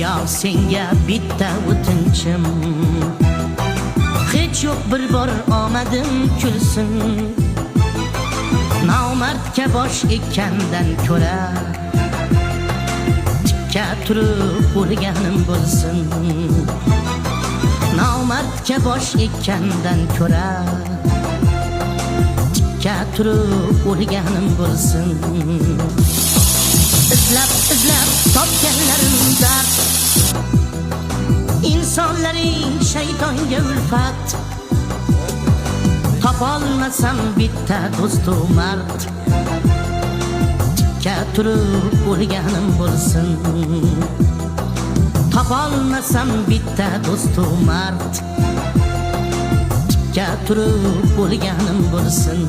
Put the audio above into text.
Dunyo, senga bitta o'tinchim, hech yo'q bir bor omadim kulsin. Nomardga bosh ekkandan ko'ra tikka turib o'lganim bo'lsin. Nomardga bosh ekkandan ko'ra tikka turib o'lganim bo'lsin. Izlab izlab topganlarim dard, insonlaring shaytonga ulfat. Topolmasam bitta do'stu mard, tikka turib o'lganim bo'lsin. Topolmasam bitta do'stu mard, tikka turib o'lganim bo'lsin.